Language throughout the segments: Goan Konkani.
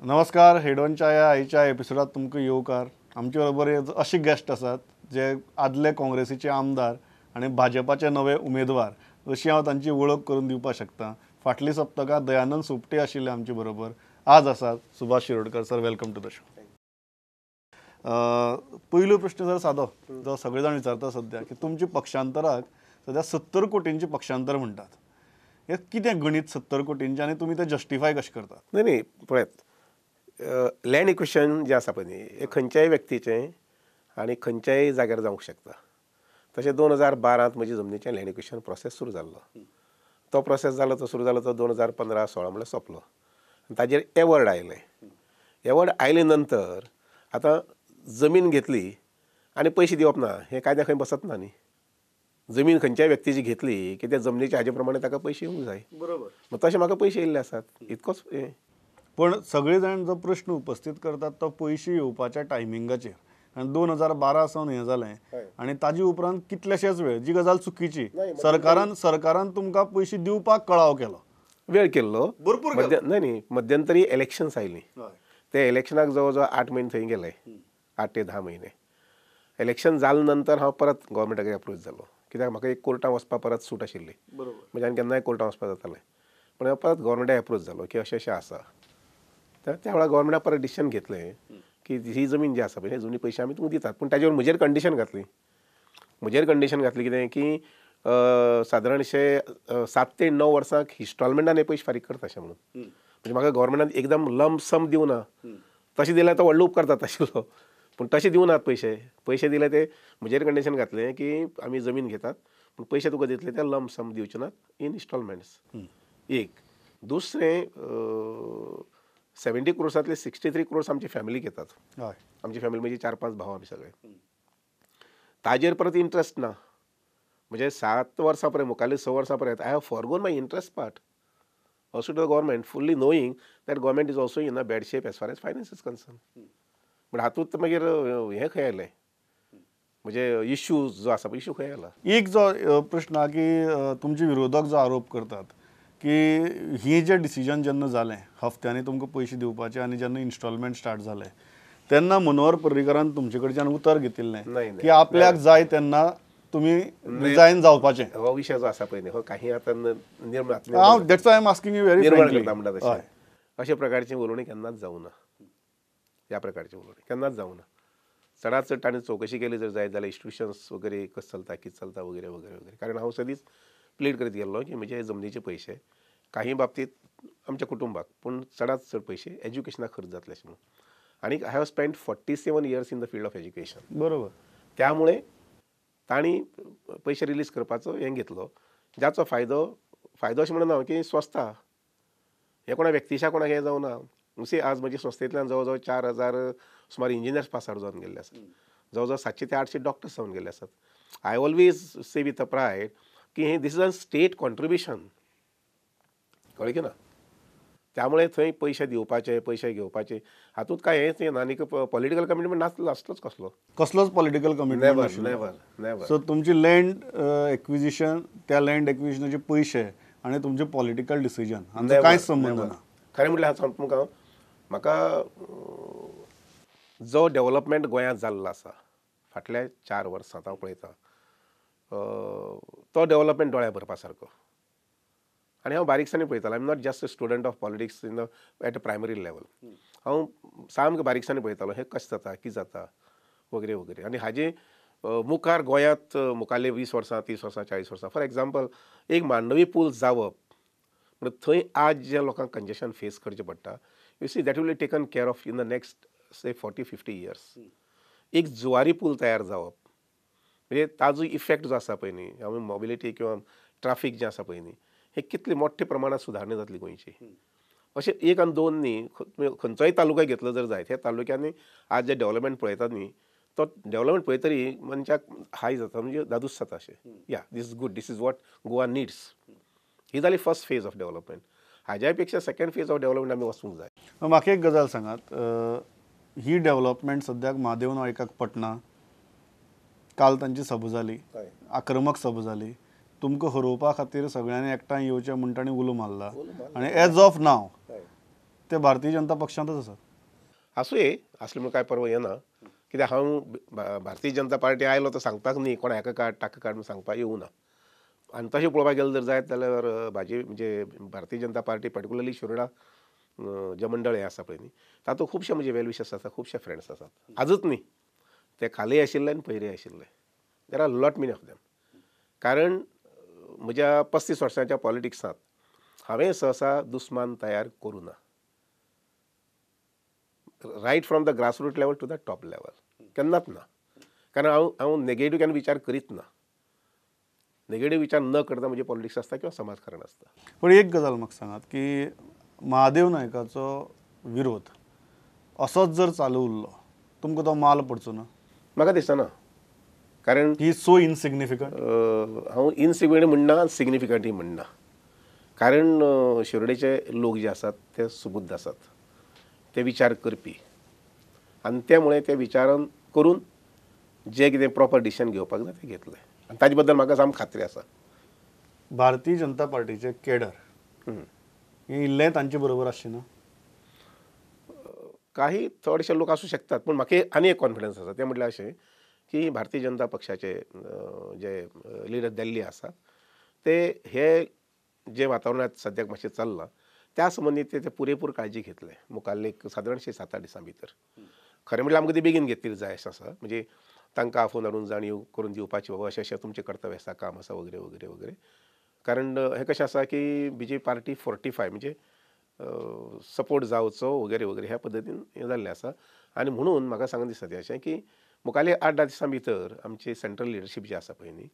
नमस्कार, हेडोनच्या ह्या आयच्या एपिसोडात तुमकां येवकार. आमचे बरोबर अशे गेस्ट आसात जे आदले काँग्रेसीचे आमदार आनी भाजपाचे नवे उमेदवार अशी हांव तांची वळख करून दिवपाक शकता. फाटलीं सप्तकां दयानंद सोपटे आशिल्ले आमचे बरोबर, आज आसात Subhash Shirodkar sir. Welcome to the show. पयलो प्रश्न जर सादो जो सगळे जाण विचारता सद्या, की तुमचे पक्षांतराक सद्या 70 कोटींचे पक्षांतर म्हणटात, हें कितें गणीत 70 कोटींचें आनी तुमी तें जस्टिफाय कशें करतात? न्ही न्ही, पळयात, लँड इक्वेशन जें आसा पळय न्ही, हें खंयच्याय व्यक्तीचें आनी खंयच्याय जाग्यार जावंक शकता. तशें 2012 म्हजी जमनीचें लँड इक्वेशन प्रोसेस सुरू जाल्लो. तो प्रोसेस जालो तो सुरू जालो तो 2015-16 म्हणल्यार सोंपलो. ताजेर एवर्ड आयलें. एवर्ड आयले नंतर आतां जमीन घेतली आनी पयशे दिवप ना हें कायद्या खंय बसत ना न्ही. जमीन खंयच्याय व्यक्तीची घेतली की त्या जमनीच्या हाजे प्रमाणे ताका पयशे येवंक जाय. बरोबर. मग तशें म्हाका पयशे येयल्ले आसात, इतकोच हें. पण सगळे जाण जो प्रश्न उपस्थित करतात तो पयशे येवपाच्या टायमिंगाचेर, आनी 2012 सावन हें जालें आनी ताजे उपरांत कितलेशेच वेळ जी गजाल चुकीची, सरकारान तुमकां पयशे दिवपाक कळाव केलो, वेळ केल्लो भरपूर. न्हय न्ही, मध्यंतरी इलेक्शन्स आयलीं. ते इलेक्शनाक जवळ जवळ 8 म्हयने थंय गेले, 8 ते 10 म्हयने. इलेक्शन जाले नंतर हांव परत गोवोरमेंटाक एप्रोच जालो, कित्याक म्हाका एक कोर्टान वचपा परत सूट आशिल्ली. बरोबर. म्हणजे आनी केन्नाय कोर्टान वचपा जातालें, पूण हांव परत गोवोरमेंटाक एप्रोच जालो की अशें अशें आसा. तर त्या वेळार गोवोरमेंटान परत डिसिजन घेतलें की ही जमीन जी आसा पळय, हे जमनी पयशे आमी तुमकां दितात, पूण ताजेर म्हजेर कंडिशन घातली. म्हजेर कंडिशन घातली कितें की सादारणशे 7 ते 9 वर्सांक इन्स्टॉलमेंटान हे पयशे फारीक करता अशें म्हणून. म्हणजे म्हाका गोवोरमेंटान एकदम लमसम दिवना, तशें दिल्यार तो व्हडलो उपकार जाता आशिल्लो, पूण तशें दिवनात पयशे. पयशे दिले ते म्हजेर कंडिशन घातलें की आमी जमीन घेतात पूण पयशे तुका दितले ते लमसम दिवचे नात, इन इन्स्टॉलमेंट्स. एक दुसरें 70 क्रोर्सांतले 63 क्रोर्स आमची फॅमिलीक येतात. आमची फॅमिली म्हणजे 4-5 भाव आमी सगळे. ताजेर परत इंट्रस्ट ना, म्हणजे 7 वर्सां पर्यंत, मुखाल्ले 6 वर्सां पर्यंत I have forgone my interest part also to the government, fully knowing that government is also in a bad shape as far as finance is concern. But हातूंत मागीर हें खंय आयलें, म्हणजे इश्यू जो आसा पळय, इश्यू खंय आयला? एक जो प्रश्न आहा की तुमचे विरोधक जो आरोप करतात की ही जे डिसिजन जेन्ना जालें हफ्त्यांनी तुमकां पयशे दिवपाचे आनी जेन्ना इन्स्टॉलमेंट स्टार्ट जालें तेन्ना मनोहर पर्रीकारान तुमचे कडच्यान उतर घेतिल्लें की आपल्याक जाय तेन्ना तुमी रिजायन जावपाचें. हो विशय जो आसा पळय न्ही, हो काही आतां निर्माण, हांव that's I am asking you very निर्माण करता म्हणटा तशें. अशे प्रकारचें उलोवणें केन्नाच जावं ना, ह्या प्रकारचें उलोवणें केन्नाच जावं ना. चडांत चड ताणें चवकशी केली जर जायत जाल्यार इन्स्टिट्युशन्स वगैरे कशें चलता, कितें चलता वगैरे वगैरे वगैरे. कारण हांव सदींच प्लेड करीत गेल्लो की म्हजे जमनीचे पयशे काही बाबतींत आमच्या कुटुंबाक, पूण चडांत चड पयशे एज्युकेशनाक खर्च जातले अशें म्हणून. आनी I have spend 47 years in the field of education. बरोबर. त्यामुळे तांणी पयशे रिलीज करपाचो हें घेतलो, जाचो फायदो फायदो अशें म्हणना की संस्था हें कोणा व्यक्तिशा कोणाक हें जावना. सी आज म्हजी संस्थेंतल्यान जवळ जवळ 4000 सुमार इंजिनियर्स पास आवट जावन गेल्ले आसात, जवळ जवळ 700 ते 800 डॉक्टर्स जावन गेल्ले आसात. I always say with a pride की हें this is a state contribution, कळ्ळें की ना? त्यामुळे थंय पयशे दिवपाचे, पयशे घेवपाचे हातूंत काय हेंच ना. आनी पॉलिटिकल कमिटमेंट नासलो, आसलोच कसलो, कसलोच political commitment. Never never never. So तुमची लँड एक्विजिशन, त्या लँड एक्विजिशनाचे पयशे आनी तुमचे पॉलिटिकल डिसिजन हांचो कांयच संबंद ना. खरें म्हटल्यार हांव सांगता तुमकां, म्हाका जो डेवलपमेंट गोंयांत जाल्लो आसा फाटल्या 4 वर्सांत हांव पळयतां, तो डेवलपमेंट दोळ्या भरपा सारको. आनी हांव बारीकसाणें पळयतालो. I am not just a student of politics in at a primary level. हांव सामकें बारीकसाणें पळयतालो हें कशें जाता, कितें जाता वगैरे वगैरे. आनी हाजे मुखार गोंयांत मुखारले 20 वर्सां, 30 वर्सां, 40 वर्सां, फॉर एग्जाम्पल एक मांडवी पूल जावप म्हणून थंय आज जे लोकांक कंजेशन फेस करचें पडटा, you see that will be taken care of in the next say 40-50 years. एक जुवारी पूल तयार जावप म्हणजे ताजो इफेक्ट जो आसा पळय न्ही, आमी मोबिलिटी किंवा ट्राफीक जें आसा पळय न्ही, हे कितले मोठ्या प्रमाणात सुदारणा जातली गोंयची. अशें 1 आनी 2 न्ही, खंयचोय तालुका घेतलो जर जायत, ह्या तालुक्यांनी आज जे डेवलपमेंट पळयतात न्ही, तो डेवलपमेंट पळयतरी मनशाक हाय जाता, म्हणजे दादूस जाता अशें, yeah this is good, this is what Goa needs. ही जाली फर्स्ट फेज ऑफ डेवलपमेंट. हाज्याय पेक्षा सेकंड फेज ऑफ डेवलपमेंट आमी वचूंक जाय. म्हाका एक गजाल सांगात, ही डेवलपमेंट सद्याक महादेव नायकाक पटना. काल तांची सभा जाली, आक्रमक सभा जाली, तुमकां हरोवपा खातीर सगळ्यांनी एकठांय येवचें म्हूण तांणी उलो मारला आनी एज ऑफ नाव ते भारतीय जनता पक्षांतच आसात. आसूं आसलें म्हणून काय पर्वा येना, कित्याक हांव भारतीय जनता पार्टी आयलो तो सांगपाक न्ही कोण हेका काड ताका काड म्हूण सांगपाक येवना. आनी तशें पळोवपाक गेलें जर जायत जाल्यार भाजी म्हणजे भारतीय जनता पार्टी पर्टिक्युलरली शिरोडा जें मंडळ हें आसा पळय न्ही तातूंत खुबशे म्हजे वेल विशर्स आसा, खुबशे फ्रेंड्स आसात. आजच न्ही, ते कालय आशिल्ले आनी पयरय आशिल्ले. There are lot many of them. कारण म्हज्या 35 वर्सांच्या पॉलिटिक्सांत हांवें सहसा दुस्मान तयार करूं ना, right from the grassroot level to the top level केन्नाच ना. कारण हांव हांव नेगेटीव केन्ना विचार करीत ना. नेगेटीव विचार न करता म्हणजे पॉलिटिक्स आसता किंवा समाजकारण आसता. पण एक गजाल म्हाका सांगात की महादेव नायकाचो विरोध असोच जर चालू उरलो तुमकां तो माल पडचो ना? म्हाका दिसना, कारण ही सो इनसिग्निफिकंट. हांव इनसिग्निफिकंट म्हणना, सिग्निफिकंटय म्हणना, कारण शिरोडेचे लोक जे आसात ते सुबुद्ध आसात, ते विचार करपी आनी त्यामुळे ते विचारान करून जे कितें प्रॉपर डिसिजन घेवपाक जाय तें घेतलें आनी ताजे बद्दल म्हाका सामकी खात्री आसा. भारतीय जनता पार्टीचे केडर हे इल्लें तांचे बरोबर आसचे ना? काही थोडेशे लोक आसूं शकतात, पूण म्हाका आनी एक कॉन्फिडन्स आसा तें म्हटल्यार अशें की भारतीय जनता पक्षाचे जे लिडर दिल्ली आसात ते हे जे वातावरणांत सद्याक मातशें चल्लां त्या संबंदीत ते पुरेपूर काळजी घेतले मुखाल्ले एक सादारणशे 7-8 दिसां भितर. खरें म्हटल्यार आमकां ती बेगीन घेतली जाय अशें आसा, म्हणजे तांकां आफोवन हाडून जाणीव करून दिवपाची बाबा अशें अशें तुमचें कर्तव्य आसा, काम आसा वगैरे वगैरे वगैरे. कारण हें कशें आसा की बी जे पार्टी 45 म्हणजे सपोर्ट जावचो वगैरे वगैरे ह्या पद्दतीन हें जाल्लें आसा. आनी म्हणून म्हाका सांगून दिसता तें अशें की मुखाल्ले 8-10 दिसां भितर आमची सेंट्रल लिडरशीप जी आसा पळय न्ही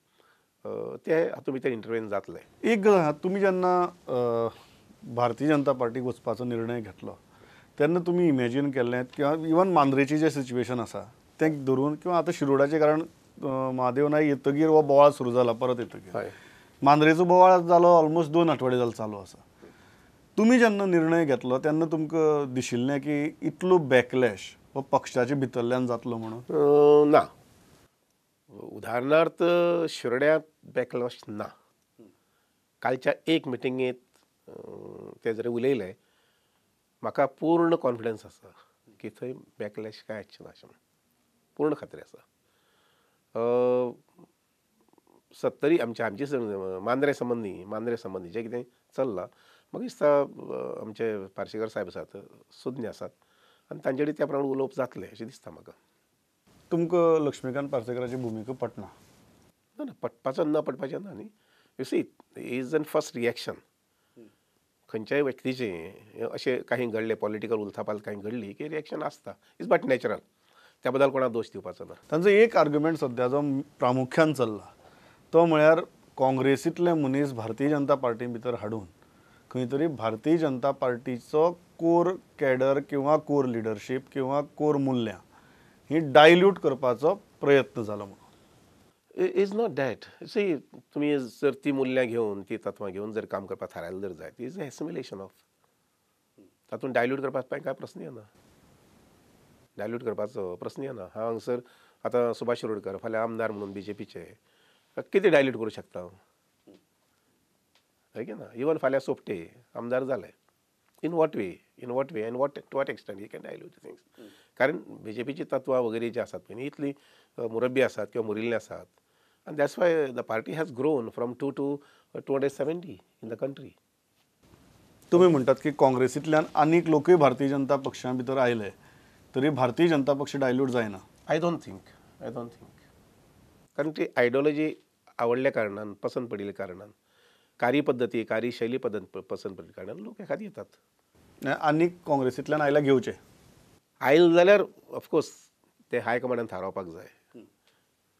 ते हातूंत भितर इंटरवेन जातलें. एक गजाल, तुमी जेन्ना भारतीय जनता पार्टीक वचपाचो निर्णय घेतलो तेन्ना तुमी इमेजीन केल्लें किंवा इवन मांद्रेचें जें सिच्युएशन आसा तें धरून किंवा आतां शिरोडाचें, कारण महादेव नायक येतगीर हो बोवाळ सुरू जाला परत येतगीर मांद्रेचो बोवाळ जालो ऑलमोस्ट 2 आठवडे जाले चालू आसा. तुमी जेन्ना निर्णय घेतलो तेन्ना तुमकां दिशिल्लें की इतलो बॅकलॅश हो पक्षाच्या भितरल्यान जातलो म्हणून? ना, उदाहरणार्थ शिरोड्यांत बॅकलॅश ना. कालच्या एक मिटिंगेंत ते जरी उलयले म्हाका पूर्ण कॉन्फिडन्स आसा की थंय बॅकलॅश कांय आसचें ना अशें म्हूण पूर्ण खात्री आसा. सत्तरी आमच्या आमचे मांद्रे संबंदी जें कितें चल्लां म्हाका दिसता आमचे पार्सेकर साहेब आसात, सुज्ञ आसात आनी तांचे कडेन त्या प्रमाणे उलोवप जातलें अशें दिसता म्हाका. तुमकां लक्ष्मीकांत पार्सेकराची भुमिका पटना? ना ना, पटपाचो ना पटपाचें ना न्ही. You see is an first reaction खंयच्याय व्यक्तीचें अशें कांय घडलें पॉलिटिकल उलथापाल कांय घडली की रिएक्शन आसता, is but natural, त्या बद्दल कोणाक दोश दिवपाचो ना. तांचो एक आर्ग्युमेंट सद्या जो प्रामुख्यान चल्ला तो म्हळ्यार काँग्रेसींतले मनीस भारतीय जनता पार्टी भितर हाडून खंय तरी भारतीय जनता पार्टीचो कोर कॅडर किंवा कोर लिडरशीप किंवा कोर मुल्यां ही डायल्यूट करपाचो प्रयत्न जालो म्हणून. Is not that. सी, तुमी जर ती मुल्यां घेवन ती तत्वां घेवन जर काम करपाक थारायलें जर जायत is a assimilation of, तातूंत डायल्यूट करपाक कांय प्रस्न येना, डायल्यूट करपाचो प्रस्न येना. हांव हांगसर आतां सुभाष शिरोडकर फाल्यां आमदार म्हणून बीजेपीचे कितें डायल्यूट करूं शकता हांव? हय की ना? इवन फाल्यां सोपटे आमदार जाले, in what way, in what way and what to what extent you can dilute things. कारण बीजेपीची तत्वां वगैरे जी आसात पळय न्ही इतली मुरब्बी आसात किंवा मुरिल्ले आसात. And that's why the party has grown from 2 to 270 in the country. तुम्ही म्हणतात की काँग्रेसींतल्यान आनीक लोकय भारतीय जनता पक्षा भितर आयले तरी भारतीय जनता पक्ष डायल्यूट जायना? I don't think. कारण ती आयडियोलॉजी आवडल्या कारणान, पसंत पडिल्ल्या कारणान, कार्यपद्दती कार्यशैली पद्दत पसंत पडिल्ल्या कारणान लोक एखादी येतात. आनीक काँग्रेसींतल्यान आयल्या घेवचे आयले जाल्यार ऑफकोर्स ते हायकमांडान थारावपाक जाय,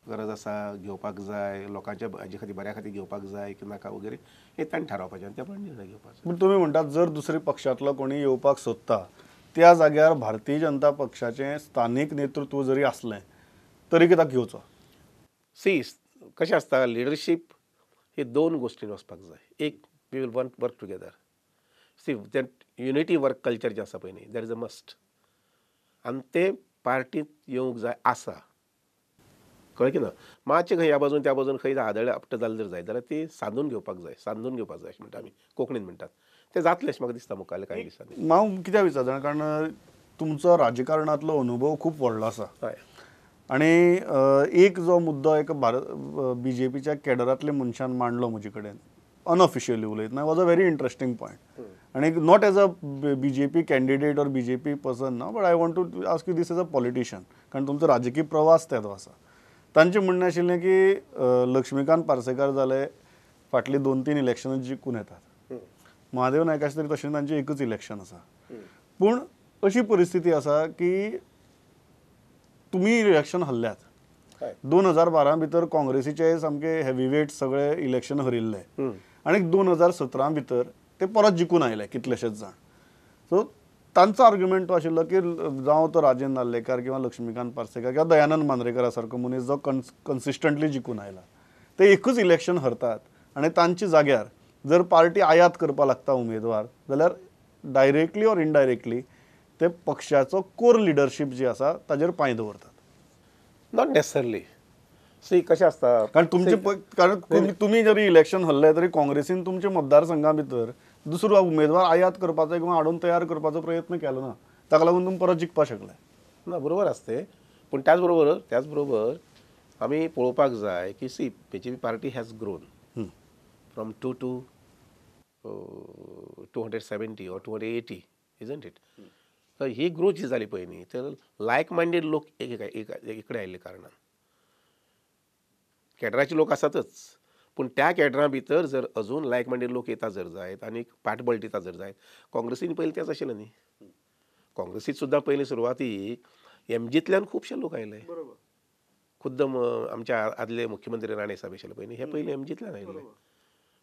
गरज आसा घेवपाक जाय, लोकांच्या हाजे खातीर बऱ्या खातीर घेवपाक जाय की नाका वगैरे हे तांणी थारावपाचें आनी त्या प्रमाणे निर्णय घेवपाचो. पूण तुमी म्हणटात जर दुसऱ्या पक्षांतलो कोणी येवपाक सोदता त्या जाग्यार भारतीय जनता पक्षाचें स्थानीक नेतृत्व जरी आसलें तरी कित्याक घेवचो? सी, कशें आसता लिडरशीप ही दोन गोश्टीन वचपाक जाय. एक, we will want work together. See that unity work culture जें आसा पळय न्ही, that is a must, आनी तें पार्टींत येवंक जाय आसा. कळ्ळें की ना? मातशें खंय ह्या बाजून त्या बाजून खंय आदळ आपट जालें जर जायत जाल्यार ती सांदून घेवपाक जाय, सांदून घेवपाक जाय अशें म्हणटा आमी कोंकणीन म्हणटात, तें जातलें अशें म्हाका दिसता मुखारल्या कांय दिसांनी. हांव कित्याक विचारता, कारण तुमचो राजकारणांतलो अनुभव खूब व्हडलो आसा. हय. आनी एक जो मुद्दो एक भारत बीजेपीच्या कॅडरांतल्या मनशान मांडलो म्हजे कडेन अनऑफिशियली उलयतना, was a very interesting point. आनी not as a BJP candidate or BJP person ना, but I want to ask you this as a politician, कारण तुमचो राजकीय प्रवास तेदो आसा. तांचें म्हणणें आशिल्लें की लक्ष्मीकांत पार्सेकार जाले फाटलीं 2-3 इलेक्शनां जिखून येतात, महादेव नायकाचें तरी तशें तांचें एकूच इलेक्शन आसा. पूण अशी परिस्थिती आसा की तुमी इलेक्शन हरल्यात, 2012 भितर काँग्रेसीचे सामके हेवीवेट सगळे इलेक्शन हरिल्ले आनी 2017 भितर ते परत जिखून आयले कितलेशेच जाण. सो तांचो आर्ग्युमेंट तो आशिल्लो की जावं तो राजेंद्र नार्लेकार किंवा लक्ष्मीकांत पार्सेकार किंवा दयानंद मांद्रेकरा सारको मनीस जो कन्सिस्टंटली जिखून आयला, ते एकूच इलेक्शन हरतात आनी तांच्या जाग्यार जर पार्टी आयात करपाक लागता उमेदवार जाल्यार डायरेक्टली ऑर इनडायरेक्टली ते पक्षाचो कोर लिडरशीप जी आसा ताजेर पांय दवरतात. Not necessarily. सी कशें आसता, कारण तुमचे, कारण तुमी जरी इलेक्शन हरले तरी काँग्रेसीन तुमच्या मतदारसंघा भितर दुसरो उमेदवार आयात करपाचो किंवा हाडून तयार करपाचो प्रयत्न केलो ना, ताका लागून तुमी परत जिखपाक शकले ना. बरोबर आसता तें, पूण त्याच बरोबर आमी पळोवपाक जाय की see BJP party has grown from 2 to 270 or 280, isn't it? तर ही ग्रोथ जी जाली पळय न्ही, तर लायक मायंडेड लोक इकडे आयिल्ले कारणान कॅडराचे लोक आसातच, पूण त्या कॅडरा भितर जर अजून लायक मायंडेड लोक येता जर जायत आनी पाठबळ दिता जर जायत, काँग्रेसीन पयलीं तेंच आशिल्लें न्ही. काँग्रेसीत सुद्दां पयलीं सुरवातीक एमजींतल्यान खुबशे लोक आयले, खुद्द आमच्या आदले मुख्यमंत्री राणे साहेब आशिल्ले पळय न्ही, हे पयलीं एमजींतल्यान आयिल्ले.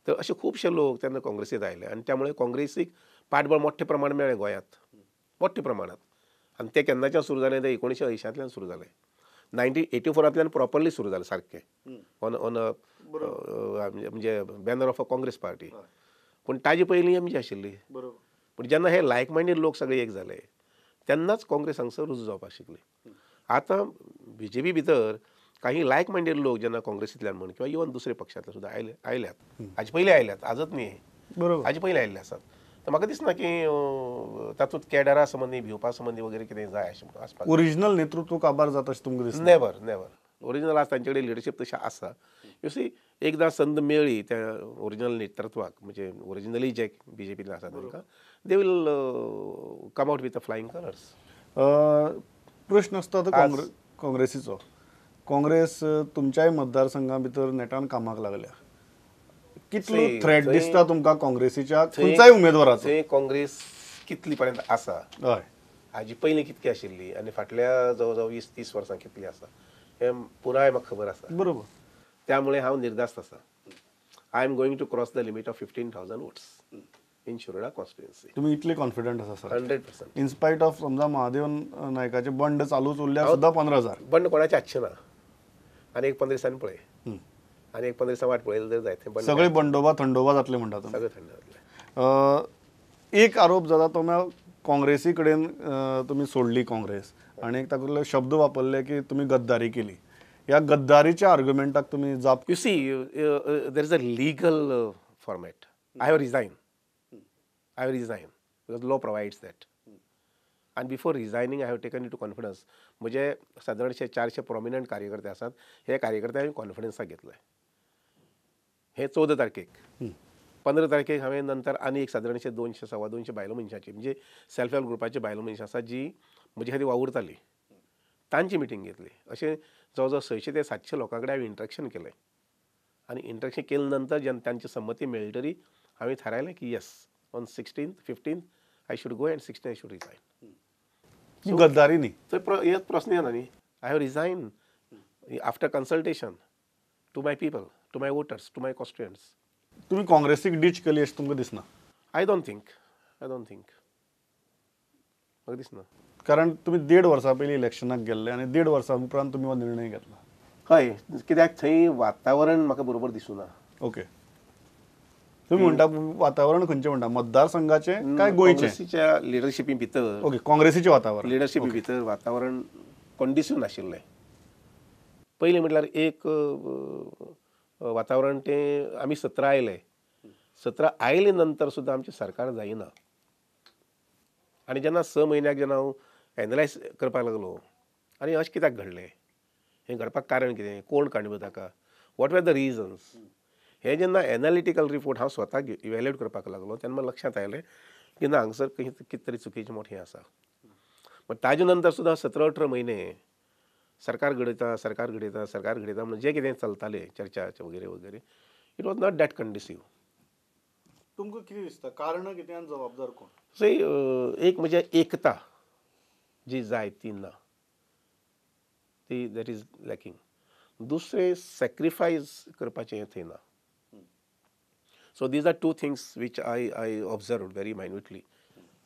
तर अशे खुबशे लोक तेन्ना काँग्रेसींत आयले आनी त्यामुळे काँग्रेसीक पाठबळ मोठ्या प्रमाणात मेळ्ळें गोंयांत, मोठ्या प्रमाणात. आनी तें केन्नाच्यान सुरू जालें, तें 1980 सुरू जालें, 1984 प्रॉपरली सुरू जालें सारकें, ऑन ऑन म्हणजे banner of a Congress party. पूण ताजे पयलीं एमजी आशिल्ली. पूण जेन्ना हे लायक मायंडेड लोक सगळे एक जाले तेन्नाच काँग्रेस हांगसर रुजू जावपाक शिकली. आतां बीजेपी भितर काही लायक मायंडेड लोक जेन्ना काँग्रेसींतल्यान म्हण किंवा इवन दुसरे पक्षांतल्यान सुद्दां आयले, आयल्यात, हाजे पयलीं आयल्यात, आजच न्ही, बरोबर, हाजे पयलीं आयिल्ले आसात. तर म्हाका दिसना की तातूंत कॅडरा संबंदी भिवपा संबंदी वगैरे कितें जाय अशें म्हणून आसपाक. ओरिजिनल नेतृत्व काबार जाता अशें तुमकां दिसता? Never, never. ओरिजिनल आज तांचे कडेन लिडरशीप तशी आसा. You see, एकदां संद मेळ्ळी त्या ओरिजिनल नेतृत्वाक, म्हणजे ओरिजिनली जे बीजेपीन आसा तांकां, they will come out with a flying colours. प्रश्न आसता तो काँग्रेसीचो. काँग्रेस तुमच्याय मतदारसंघा भितर नेटान कामाक लागल्या, कितलो थ्रेट दिसता तुमकां काँग्रेसीच्या खंयच्याय उमेदवाराचो? थंय काँग्रेस कितली पर्यंत आसा, हय, हाजी पयलीं कितकी आशिल्ली आनी फाटल्या जवळ जवळ 20-30 वर्सां कितली आसा हें पुराय म्हाका खबर आसा. बरोबर. त्यामुळे हांव निर्धास्त आसा. I am going to cross the limit of 15,000 votes in Shiroda constituency. तुम्ही इतले कॉन्फिडंट आसा सर? 100%. इन स्पायट ऑफ समजा महादेव नायकाचे बंड चालूच उरल्यार सुद्दां 15,000 बंड कोणाचें आसचें ना. आनी एक 15 दिसांनी पळय, आनी एक 15 दिसां वाट पळयली जर जायत सगळे बंडोबा थंडोबा जातले म्हणटा तुमी? सगळे थंड जातले. एक आरोप जाता तो म्हळ्यार काँग्रेसी कडेन तुमी सोडली काँग्रेस आनी एक तातूंतले शब्द वापरले की तुमी गद्दारी केली. ह्या गद्दारीच्या आर्ग्युमेंटाक तुमी जाप? You see, there is a legal format. I have resign, I have resign because law provides that. आनी before resigning I have taken into confidence. म्हजे सादारणशे 400 प्रोमिनंट कार्यकर्ते आसात, हे कार्यकर्ते हांवें कॉन्फिडन्साक घेतले. हे 14 तारखेक, 15 तारखेक हांवें नंतर आनी एक सादारणशे 200-225 बायलो मनशाची, म्हणजे सेल्फ हेल्प ग्रुपाची बायलो मनशां आसात जी म्हजे खातीर वावुरताली, तांची मिटींग घेतली. अशें जवळ जवळ 600 ते 700 लोकां कडेन हांवें इंट्रॅक्शन केलें आनी इंट्रॅक्शन केले नंतर जेन्ना तांची संमती मेळ्ळी तरी हांवें थारायलें की yes, on 16th 15th I should go and 16th I should resign. गद्दारी न्ही, थंय प्रस्न येना न्ही. I have resign after consultation to my people, to my voters, to my constituents. तुम्ही काँग्रेसीक डीच केली अशें तुमकां दिसना? I don't think, I don't think, म्हाका दिसना. कारण तुमी 1.5 वर्सां पयलीं इलेक्शनाक गेल्ले आनी 1.5 वर्सां उपरांत तुमी हो निर्णय घेतला. हय, कित्याक थंय वातावरण म्हाका बरोबर दिसूना. ओके, तुमी म्हणटा वातावरण खंयचें म्हणटा, मतदारसंघाचें काय गोंयचें? काँग्रेसीच्या लिडरशिपी भितर. ओके, काँग्रेसीचें वातावरण, लिडरशिपी भितर वातावरण कंडिस्यूव नाशिल्लें. पयलीं म्हटल्यार एक वातावरण तें आमी 17 आयले, 17 आयले नंतर सुद्दां आमचें सरकार जायना. आनी जेन्ना 6 म्हयन्याक जेन्ना हांव एनलायज करपाक लागलो आनी अशें कित्याक घडलें, हें घडपाक कारण कितें, कोण कारणीभूत ताका, what were the reasons, हें जेन्ना एनालिटिकल रिपोर्ट हांव स्वताक इवेल्युएट करपाक लागलो तेन्ना म्हाका लक्षांत आयलें की ना, हांगसर कितें तरी चुकीचें मोठें आसा. पण ताजे नंतर सुद्दां 17-18 म्हयने सरकार घडयता सरकार घडयता सरकार घडयता म्हणून जें कितें चलतालें चर्चा वगैरे वगैरे, it was not that conducive. तुमकां कितें दिसता कारणां कितें आनी जबाबदार कोण? सो एक म्हणजे एकता जी जाय ती ना, ती that is lacking. दुसरें सॅक्रिफायस करपाचें हें थंय ना. So these are two things which I observe very minutely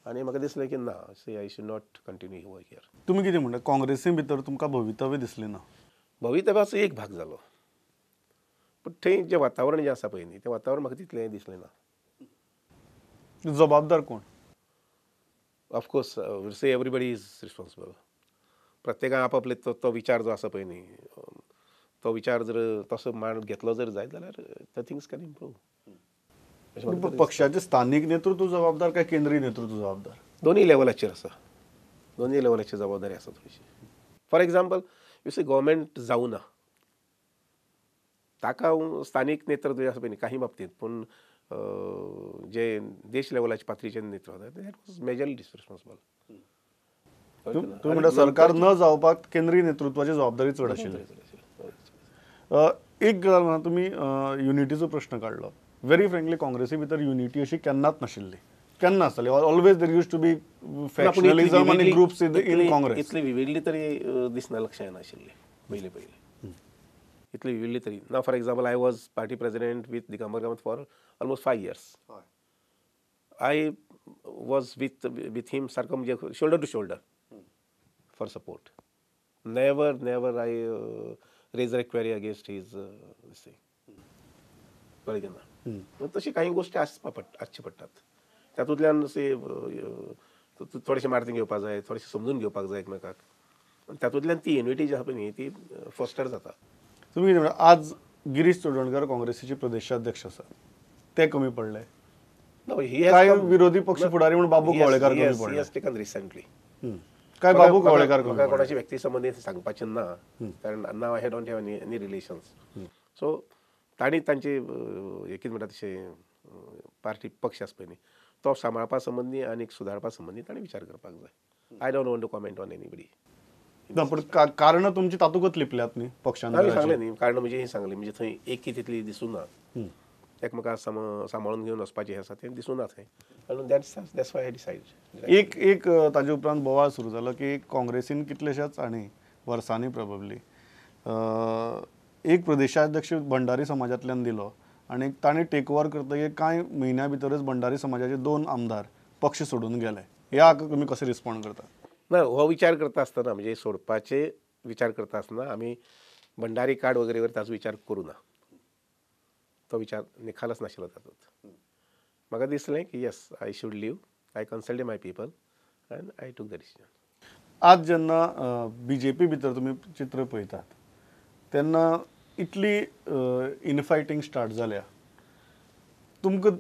आनी म्हाका दिसलें की ना, see I should not continue over here. तुमी कितें म्हणटा, काँग्रेसी भितर तुमकां भवितव्य दिसलें ना? भवितव्याचो एक भाग जालो, पूण थंय जें वातावरण जें आसा पळय न्ही, तें वातावरण म्हाका तितलें दिसलें ना. जबाबदार कोण? Of course say everybody is responsible. प्रत्येकान आपापले तो विचार जो आसा पळय न्ही, तो विचार जर तसो मांड घेतलो जर जायत जाल्यार the things can improve. पक्षाचे स्थानीक नेतृत्व जबाबदार काय केंद्रीय नेतृत्व जबाबदार? दोन्ही लेवलाचेर आसा, दोन्ही लेवलाचेर जबाबदारी आसा थोडीशी. For example you see government जावं ना ताका स्थानीक नेतृत्व जे आसा पळय न्ही काही बाबतींत, पूण जे देश लेवलाचे पातळीचें नेतृत्व आसा that was majorly disresponsible. तुमी म्हणटा सरकार न जावपाक केंद्रीय नेतृत्वाची जबाबदारी चड आशिल्ली. एक गजाल म्हणा, तुमी युनिटीचो प्रश्न काडलो. वेरी फ्रँकली काँग्रेसी भितर युनिटी अशी केन्नाच नाशिल्ली, केन्ना आसताली. Always there used to be factionalism आनी ग्रुप्स इन काँग्रेस. इतली विविडली तरी दिसना, लक्षां येनाशिल्ली पयलीं पयलीं इतली विविडली तरी ना. For example I was party president with Digambar Kamat for almost 5 years. I was with him सारको म्हणजे shoulder to shoulder for support. Never never I raise a query against his this thing. कळ्ळें की ना? तशी काही गोष्टी आसचे पडटात. तातूंतल्यान अशें थोडेशें मार्ती घेवपाक जाय, थोडेशें समजून घेवपाक जाय एकमेकाक, तातूंतल्यान ती युनिटी जी आसा पळय न्ही ती फोस्टर जाता. तुमी कितें म्हणटा, आज गिरीश चोडणकर काँग्रेसीचे प्रदेशाध्यक्ष आसात, ते कमी पडले काय विरोधी पक्ष फुडारी म्हणून बाबू कवळेकार कमी पडले? टेकन रिसेंटली काय बाबू कवळेकार कमी? कोणाची व्यक्ती संबंधी सांगपाचें ना, कारण now I don't have any relations. So तांणी तांचे कितें म्हणटा तशें पार्टी पक्ष आसा पळय न्ही तो सांबाळपा संबंदी आनी सुदारपा संबंदी ताणें विचार करपाक जाय. I don't want to comment on anybody. ना, पण कारणां तुमची तातूंतच लिपल्यात न्ही पक्षान? सांगलें न्ही कारण, म्हणजे हें सांगलें म्हणजे थंय एकी तितली दिसूं ना, एकमेकांक सांबाळून घेवन वचपाचें हें आसा तें दिसूं ना थंय, आनी that's why I decide. एक एक ताजे उपरांत बोवाळ सुरू जालो की काँग्रेसीन कितलेश्याच आनी वर्सांनी प्रोबेबली एक प्रदेशाध्यक्ष भंडारी समाजांतल्यान दिलो आनी ताणें टेक ओवर करतकीर कांय म्हयन्या भितरच भंडारी समाजाचे 2 आमदार पक्ष सोडून गेले. ह्या तुमी कशें रिस्पॉन्ड करता? ना, हो विचार करता आसतना म्हणजे सोडपाचे विचार करता आसतना आमी भंडारी कार्ड वगैरे वर ताचो विचार करूं ना, तो विचार निखालच नाशिल्लो तातूंत. म्हाका दिसलें की yes I should leave, I consulted my people and I took the decision. आज जेन्ना बीजेपी भितर तुमी चित्र पळयतात तेन्ना इतली इनफायटींग स्टार्ट जाल्या, तुमकां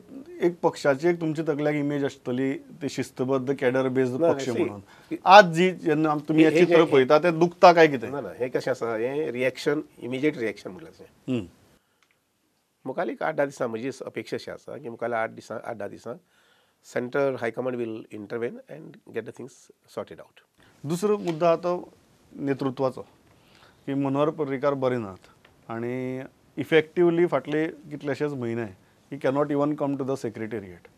एक पक्षाची एक तुमच्या तकल्याक इमेज आसतली ती शिस्तबद्ध कॅडर बेस्ड पक्ष म्हणून, आज जी जेन्ना तुमी हें चित्र पळयता तें दुखता काय कितें? ना ना, हें कशें आसा, हें रिएक्शन इमिजिएट रिएक्शन म्हटल्यार तशें. मुखार एक 8-10 दिसां म्हजी अपेक्षा अशी आसा की मुखार 8-10 दिसां central high command will intervene and get the things sorted out. दुसरो मुद्दा आतां नेतृत्वाचो, की मनोहर पर्रीकार बरे नात आनी इफेक्टिवली फाटले कितलेशेच म्हयने he cannot even come to the secretariat.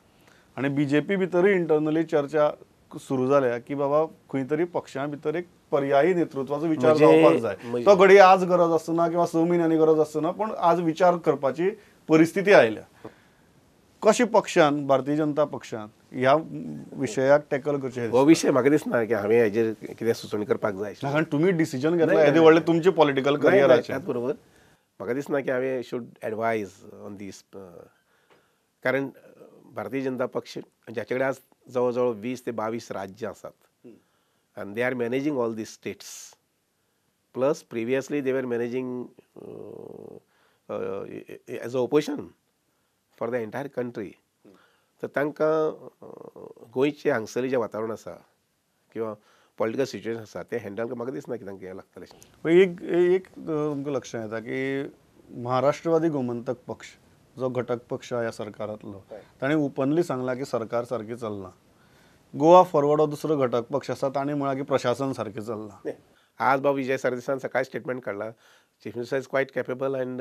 आनी बीजेपी भितरूय इंटरनली चर्चा सुरू जाल्या की बाबा खंय तरी पक्षा भितर एक पर्यायी नेतृत्वाचो विचार जावपाक जाय. तो घडये आज गरज आसना किंवा 6 म्हयन्यांनी गरज आसना, पूण आज विचार करपाची परिस्थिती आयल्या. कशी पक्षान, भारतीय जनता पक्षान ह्या विशयाक टॅकल करचें? हो विशय म्हाका दिसना की हांवें हेजेर कितें सुचोवणी करपाक जाय, कारण तुमी डिसिजन घेतला येदें व्हडलें तुमचें पॉलिटिकल करियराचें. त्याच बरोबर म्हाका दिसना की हांवें should advise on these, कारण भारतीय जनता पक्ष ज्याचे कडेन आज जवळ जवळ 20 ते 22 राज्यां आसात आनी they are managing all these states Plus previously they were managing as a opposition for the entire country. तर तांकां गोंयचें हांगसरलें जें वातावरण आसा किंवा पॉलिटिकल सिच्युएशन आसा तें हँडल म्हाका दिसना की तांकां हें लागतलें. एक एक तुमकां लक्षांत येता की महाराष्ट्रवादी गोमंतक पक्ष जो घटक पक्ष ह्या सरकारांतलो ताणें ओपनली सांगलां की सरकार सारकें चल्लां. गोवा फॉरवर्ड हो दुसरो घटक पक्ष आसा ताणें म्हळां की प्रशासन सारकें चल्लां. आज बाबू विजय सरदेसायान सकाळी स्टेटमेंट काडला, chief minister is quite capable and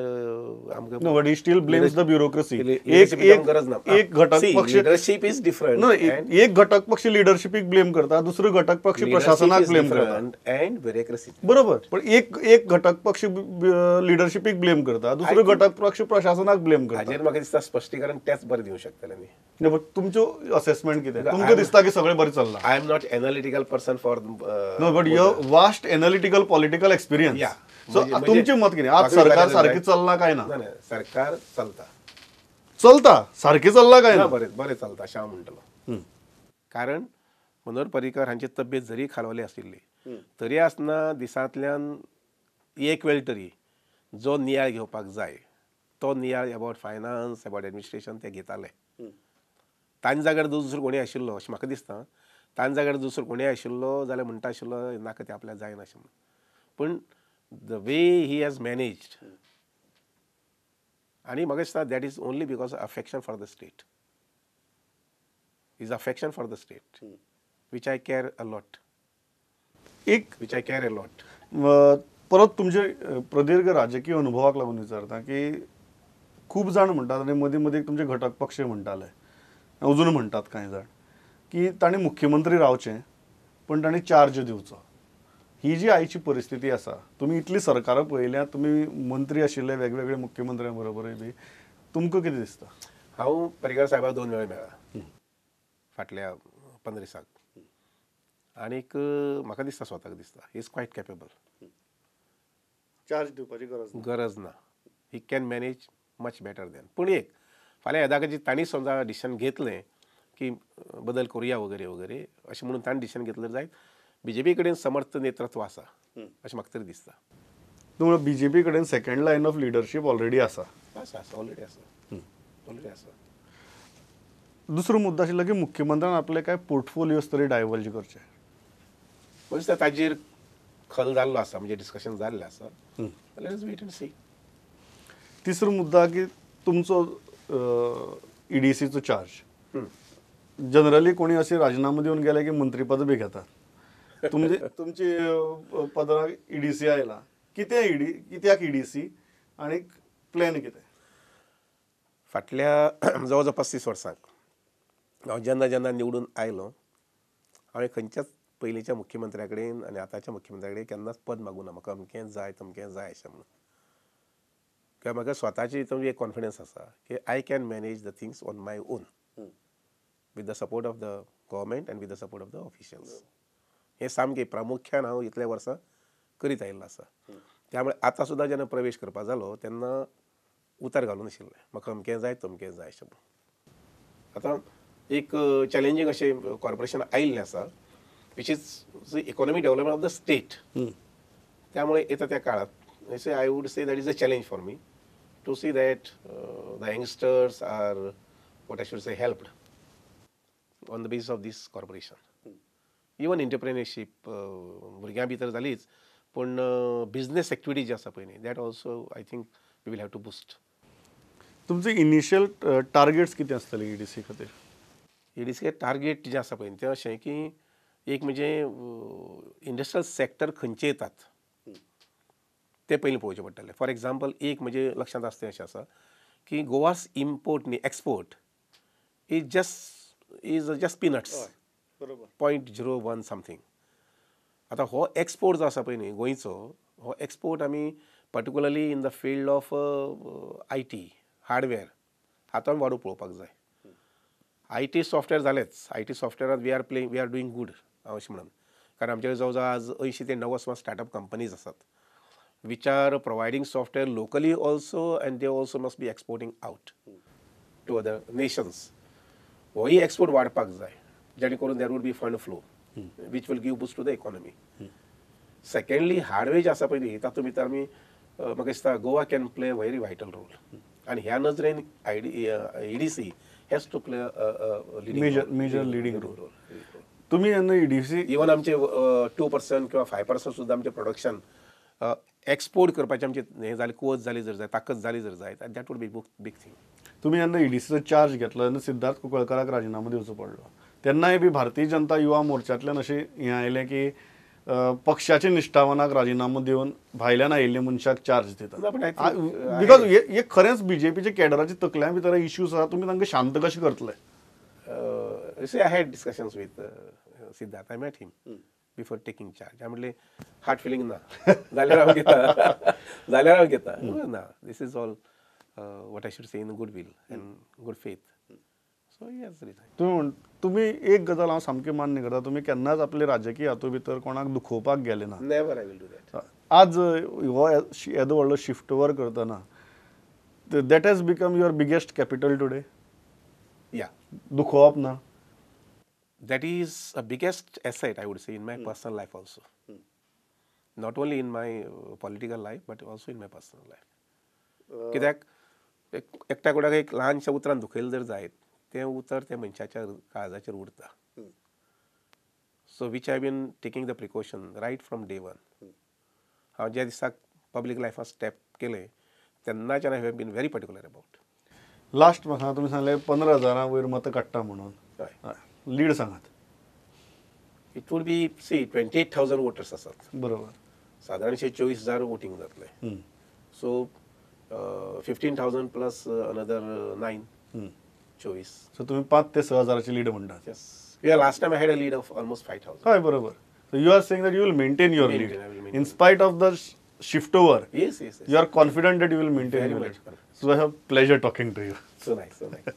आमकां. No, but he still blames the bureaucracy. गरज ना. एक घटक पक्ष लिडरशीप is different. एक घटक पक्ष लिडरशिपीक ब्लेम करता, दुसरो घटक पक्ष प्रशासनाक ब्लेम करता अँड ब्युरोक्रेसी. बरोबर, पण एक एक घटक पक्ष लिडरशिपीक ब्लेम करता, दुसरो घटक पक्ष प्रशासनाक ब्लेम करता. हाजेर म्हाका दिसता स्पश्टीकरण तेच बरें दिवंक शकतले न्ही. तुमचो असेसमेंट कितें? तुमकां दिसता की सगळें बरें चल्लां? I am not analytical person for no, but your vast analytical political experience. So तुमचें मत कितें? आज सरकार सारकें चल्लां काय ना? सरकार चलता चलता सारकें चल्लां काय ना? बरें बरें चलता अशें हांव म्हणटलो. कारण मनोहर पर्रीकर हांची तब्येत जरी खालवली आशिल्ली तरी आसतना दिसांतल्यान एक वेळ तरी जो नियाळ घेवपाक जाय तो नियाळ अबावट फायनान्स, अबावट एडमिनिस्ट्रेशन ते घेताले. तांच्या जाग्यार दुसरो कोणूय आशिल्लो अशें म्हाका दिसता, तांच्या जाग्यार दुसरो कोणूय आशिल्लो जाल्यार म्हणटा आशिल्लो नाका ते आपल्याक जायना अशें म्हणून. पूण the way he has managed आनी म्हाका दिसता that is only because of affection for the state, is affection for the state which I care a lot. एक which I care a lot. परत तुमचे प्रदीर्घ राजकीय अनुभवाक लागून विचारता की खूब जाण म्हणटात आनी मदीं मदीं तुमचे घटक पक्ष म्हणटाले, अजून म्हणटात कांय जाण की तांणी मुख्यमंत्री रावचें पण तांणी चार्ज दिवचो. ही जी आयची परिस्थिती आसा, तुमी इतली सरकारां पळयल्या, तुमी मंत्री आशिल्ले वेगवेगळे मुख्यमंत्र्यां बरोबरूय बी, तुमकां कितें दिसता? हांव पर्रीकर साहेबाक 2 वेळा मेळ्ळा फाटल्या 15 दिसांक आनीक म्हाका दिसता, स्वताक दिसता he is quite capable. Charge दिवपाची गरज गरज ना. He can manage much better than. पूण एक फाल्यां येदाकाची तांणी समजा डिसिजन घेतलें की बदल करुया वगैरे वगैरे अशें म्हणून तांणी डिसिजन घेतलें जायत, बीजेपी कडेन समर्थ नेतृत्व आसा अशें म्हाका तरी दिसता. तुमकां बीजेपी कडेन second line of leadership already आसा? आसा, आसा, ऑलरेडी आसा, ऑलरेडी आसा. दुसरो मुद्दो आशिल्लो की मुख्यमंत्र्यान आपले काय पोर्टफोलियोज तरी डायवर्ज करचे. म्हणजे ताजेर खल जाल्लो आसा, म्हणजे डिस्कशन जाल्लें आसा. Let us wait and see. तिसरो मुद्दा की तुमचो ईडीसीचो चार्ज, जनरली कोणी अशें राजीनामो दिवन गेले की मंत्रीपद बी घेतात, तुमचे तुमची पदराक ईडीसी आयला, कितें ईडी कित्याक ईडीसी आनी प्लॅन कितें? फाटल्या जवळ जवळ 35 वर्सांक हांव जेन्ना जेन्ना निवडून आयलो, हांवें खंयच्याच पयलींच्या मुख्यमंत्र्या कडेन आनी आतांच्या मुख्यमंत्र्या कडेन केन्नाच पद मागूना म्हाका अमकें जाय तमकें जाय अशें म्हणून. कित्याक म्हाका स्वताची हितून एक कॉन्फिडन्स आसा की I can manage the things on my own with the support of the government and with the support of the officials. हें सामकें प्रामुख्यान हांव इतल्या वर्सां करीत आयिल्लो आसा. त्यामुळे आतां सुद्दां जेन्ना प्रवेश करपा जालो तेन्ना उतर घालून आशिल्लें म्हाका अमकें जाय तमकें जाय अशें म्हणून. आतां एक चॅलेंजींग अशें कॉर्पोरेशन आयिल्लें आसा which is economic development of the state. त्यामुळे येता त्या काळात I would say that is a challenge for me to see that the youngsters are what I should say helped on the basis of this corporation. Even entrepreneurship भुरग्यां भितर जालीच, पूण बिजनेस एक्टिविटी जी आसा पळय न्ही, that also I think we will have to boost. तुमचे इनिशियल टार्गेट्स कितें आसतले ईडीसी खातीर? ईडीसी टार्गेट जें आसा पळय तें अशें की एक म्हणजे इंडस्ट्रियल सेक्टर खंयचे येतात ते पयलीं पळोवचें पडटलें. फॉर एग्जाम्पल एक म्हणजे लक्षांत आसता अशें आसा की गोवास इम्पोर्ट न्ही export is just peanuts, 0.01 something. आतां हो एक्सपोर्ट जो आसा पळय न्ही गोंयचो, हो एक्सपोर्ट आमी particularly in the field of IT hardware हातो आमी वाडोवंक पळोवपाक जाय. I T software जालेंच, I T सॉफ्टवेअरात we are playing, we are doing good हांव अशें म्हणून, कारण आमचे कडेन जवळ जवळ आज 80 ते 90 सुमार स्टार्टअप कंपनीज आसात which are providing software locally also and they also must be exporting out to other nations. होय एक्सपोर्ट वाडपाक जाय जेणे करून there would be fund flow which will give boost to the economy. Secondly hardware जे आसा पळय न्ही तातूंत भितर आमी म्हाका दिसता Goa can play a very vital role. आनी ह्या नजरेन EDC has to play major leading role. तुमी जेन्ना ईडीसी इवन आमचे 2% किंवा 5% सुद्दां आमचें प्रोडक्शन एक्सपोर्ट करपाचें आमचें हें जालें, कुवत जाली जर जाय, ताकद जाली जर जाय, that would be big thing. तुमी जेन्ना ईडीसीचो चार्ज घेतलो तेन्ना सिद्धार्थ कुंकळकाराक राजिनामो दिवचो पडलो. तेन्नाय बी भारतीय जनता युवा मोर्चांतल्यान अशें हें आयलें की पक्षाच्या निश्ठावानाक राजिनामो दिवन भायल्यान आयिल्ल्या मनशाक चार्ज दितात. Because हे खरेंच बीजेपीच्या कॅडराच्या तकल्यां भितर इश्यूज आसा, तुमी तांकां शांत कशें करतले? I had discussions with Siddharth. I met him before taking charge. हांवें म्हणलें हार्ड फिलिंग ना जाल्यार हांव घेता, जाल्यार हांव घेता ना. This is all what I should say in good will and good faith. So he has resigned. तुमी एक गजाल हांव सामकी मान्य करता, तुमी केन्नाच आपले राजकीय हातूंत भितर कोणाक दुखोवपाक गेले ना. Never I will do that. आज हो येदो व्हडलो शिफ्ट ओवर करतना that has become your biggest capital today. या दुखोवप ना. That is a biggest asset, I would say, in my personal life also. Not only in my political life, but also in my personal life. कित्याक एकट्या कोणाक एक ल्हानशा उतरान दुखयलें जर जायत, तें उतर त्या मनशाच्या काळजाचेर उरता. So which I been taking the precaution right from day one. हांव ज्या दिसाक पब्लीक लायफान स्टेप केलें तेन्नाच्यान I have been very particular about. Last म्हाका तुमी सांगलें 15,000 वयर मतां काडटा म्हणून, लीड सांगात. It would be see 28,000 voters आसात. बरोबर. सादारणशे 24,000 वोटींग जातलें. So 15,000 plus another 9, 24. सो तुमी 5 ते 6 हजाराची लीड म्हणटात. Yes. Last time I had a lead of almost 5,000. हय, बरोबर. So you are saying that you will maintain your lead in spite of the shift over. Yes, yes. You are confident that you will maintain your lead. So I have pleasure talking to you. So nice, so nice.